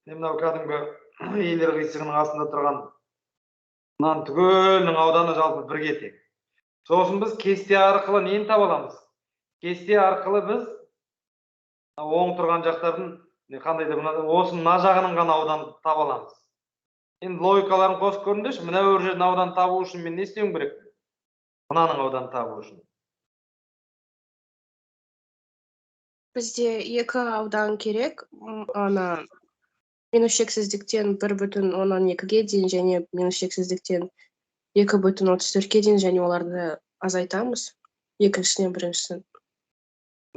Мынау кәдімгі Эйлер қисығының астында тұрған мынаның түгелінің ауданы жалпы бірге тең. Сосын біз кесте арқылы нені таба аламыз? Кесте арқылы біз оң тұрған жақтардың қандай да мына осы мына жағының ғана ауданын таба аламыз. Енді логикаларын қосып көріңдерші, мына бір жердің ауданын табу үшін мен не істеуім керек? Мынаның ауданын табу үшін. Бізде екі аудан керек. Ана минус шексіздіктен 1,2-ге дейін және минус шексіздіктен 2,34-ке дейін, және оларды азайтамыз екіншісінен біріншісін.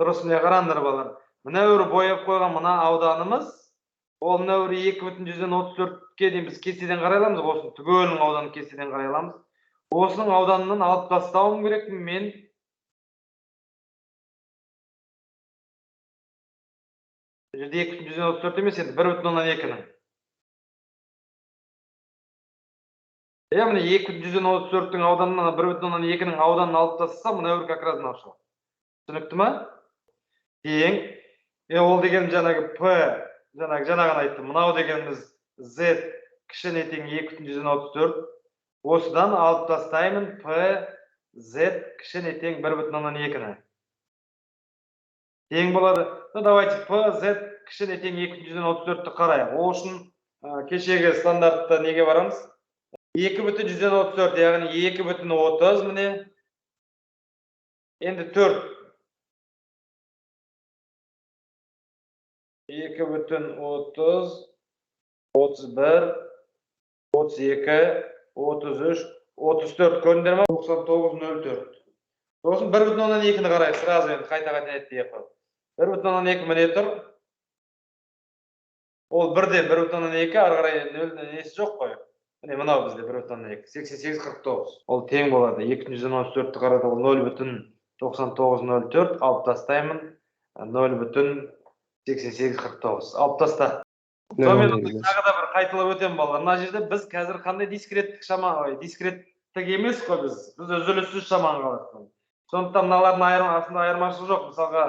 Дұрыс, міне қараңдар, балалар. Мына бір бояп қойған мына ауданымыз, ол мына бір 2,34-ке дейін біз кестеден қарай аламыз, осының түгелінің ауданын кестеден қарай аламыз. Осының ауданынан алып тастауым керек мен. Бұл жерде 2,34 емес, енді 1,2-нің. Иә, міне 2,34-тің ауданынан 1,2-нің ауданын алып тастасам, мына бір как раз мынау шығады. Түсінікті ма? Тең. Ол деген жаңағы P, жаңа ғана айттым. Мынау дегеніміз Z кіші не тең 2,34. Осыдан алып тастаймын P Z кіші не тең 1,2-ні. Тең болады. Ну, давайте P Z кіші не тең 2,34-ті қарайық. Ол үшін кешегі стандартта неге барамыз? 2,34, яғни 2,30 міне. Енді 4. 2,30, 31, 32, 33, 34. Көрдіңдер ма? 99,04. Сосын 1,2-ні қарайық. Сразу енді қайта-қайта айтпай ақ қояйық. 1,2 міне тұр. Ол бірден 1,2, ары қарай нөл несі жоқ қой. Міне мынау бізде 1,2, 88,49. Ол тең болады. 2,34-ті қарадық, ол 0,9904 алып тастаймын. 0,8849 алып таста. Сонымен тағы да бір қайталап өтемін, балалар. Мына жерде біз қазір қандай дискреттік шама, ой, дискреттік емес қой біз. Біз үзіліссіз шаманы қарастырамыз. Сондықтан мыналардың арасында айырмашылық жоқ. Мысалға,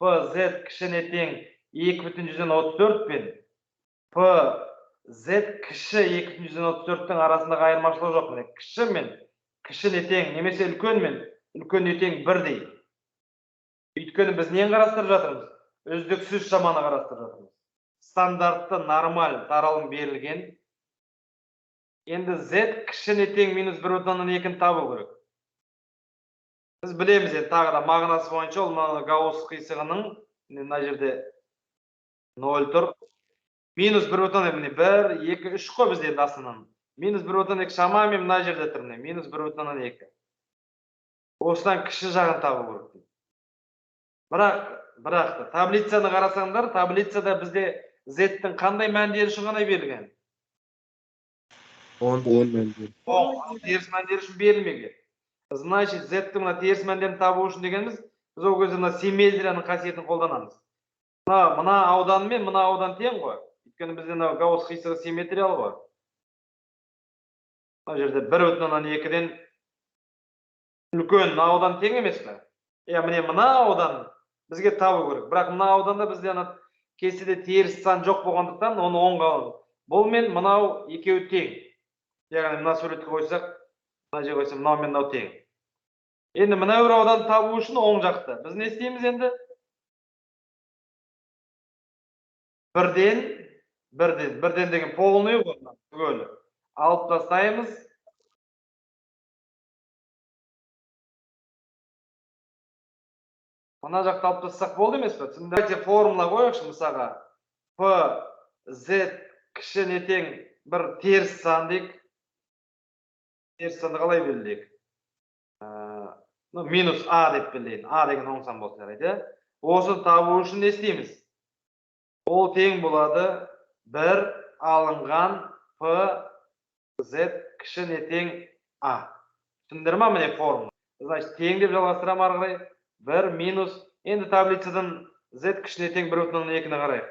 P Z кіші не тең 2,34 пен P Z кіші 2,34-тің арасындағы айырмашылық жоқ. Міне кіші мен кіші не тең немесе үлкен мен үлкен не тең бірдей. Өйткені біз нені қарастырып жатырмыз? Үздіксіз шаманы қарастырып жатырмыз. Стандартты нормаль таралым берілген. Енді Z кіші не тең минус 1,2-ні табу керек. Біз білеміз енді тағы да мағынасы бойынша ол мына Гаусс қисығының мына жерде 0 тұр. Минус 1,2, міне 1, 2, 3 қой бізде енді астынан. Минус 1,2 шамамен мына жерде тұр, міне минус 1,2. Осыдан кіші жағын табу керек дейді. Бірақ та таблицаны қарасаңдар, таблицада бізде Z-тің қандай мәндері үшін ғана берілген? 10. 10 мәндері. 10 теріс мәндері үшін берілмеген. Значит, Z-тің мына теріс мәндерін табу үшін дегеніміз, біз ол кезде мына симметрияның қасиетін қолданамыз. Мына аудан мен мына аудан тең ғой. Өйткені бізде мынау Гаусс қисығы симметриялы ғой. Мына жерде 1,2-ден үлкен мына аудан тең емес пе? Иә, міне мына аудан бізге табу керек. Бірақ мына ауданда бізде ана кестеде теріс сан жоқ болғандықтан оны оңға аламыз. Бұл мен мынау екеуі тең. Яғни мына суретке қойсақ, мына жерге қойсам, мынау мен мынау тең. Енді мына бір ауданды табу үшін оң жақты. Біз не істейміз енді? Бірден, бірден, бірден деген полный ғой мына түгелі. Алып тастаймыз. Мына жақты алып тастасақ болды емес пе? Давайте формула қояйықшы, мысалға. P Z кіші не тең бір теріс сан дейік. Теріс санды қалай белгілейік? Минус А деп белгілейін. А деген оң сан болсын жарайды, иә? Осыны табу үшін не істейміз? Ол тең болады 1 алынған P Z кіші не тең А. Түсіндіңдер ма міне формула? Значит, тең деп жалғастырамын ары қарай. 1 минус, енді таблицадан Z кіші не тең 1,2-ні қарайық.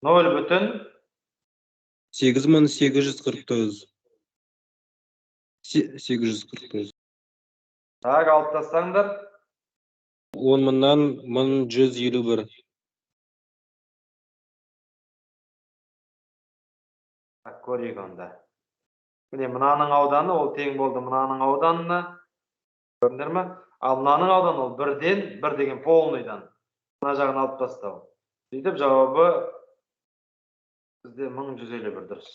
Нөл бүтін 8849. 849. Так, алып тастаңдар. Он мыңнан мың жүз елу бір. Так, көрейік онда. Міне, мынаның ауданы ол тең болды мынаның ауданына, көрдіңдер ма? Ал мынаның ауданы ол бірден бір деген полныйдан мына жағын алып тастау. Сөйтіп, жауабы бізде 1151, дұрыс.